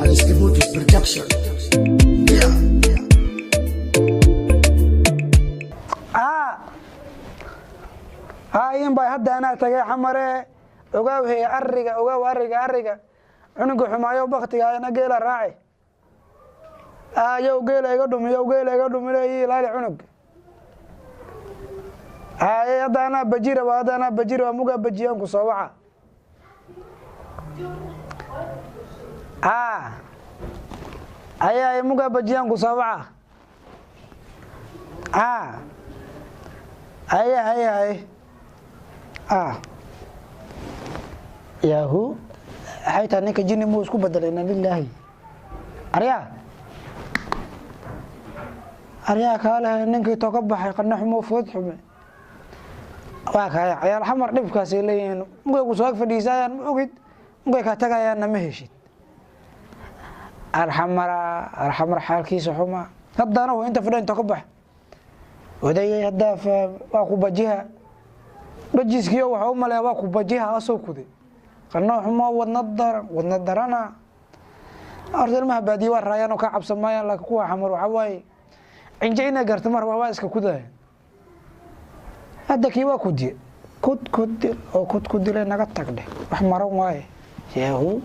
Haliski Movies Production. Yeah. Haa haa, in bay hadda anaa tagay Xamare. Ogaaw heye arriga, ogaaw arriga, arriga cunuga xumaayo baktiga ana geela raaci yow, geela iga dhumi yow, geela iga dhumile, ii ilaali cunug. Haye, hadda anaa bajira, hadda anaa bajira waa mugaa bajiyaanku soo waca. Haa haye haye, mugaa bajiyaanku soo waca. Haa haye haye haye. Ah yahu, waxay tahay ninka jini muu isku bedelay? Inna lilaahi. Aryaa, aryaa, kaalehe ninkii toka baxay, qana xumo, food xume. Waa kaya cayaal Xamar dhibkaasay leeyihiin. Mugay ku soo ag fadhiisaayaan ma ogid, mugay kaa tagayaanna ma heshid. Alxamara, alxamar xaalkiisa xuma. Haddana wa inta fadhiya inta ka bax odayay, haddaa waa ku bajiha bajiskiyo waxa u maleeya waa ku bajiha asoo kuday, qanoo xumo, wadna daran, wadna darana. Horta ilmaha baadiye waa raayaan oo ka cabsan maayaan, laakiin kuwa Xamar waxa waaye cinje inay garto mar waa iska kudaya. Hadda kii waa kudiye, kud ku dil oo kud ku dilay, naga tag dheh, wax maran waaye. Yahu.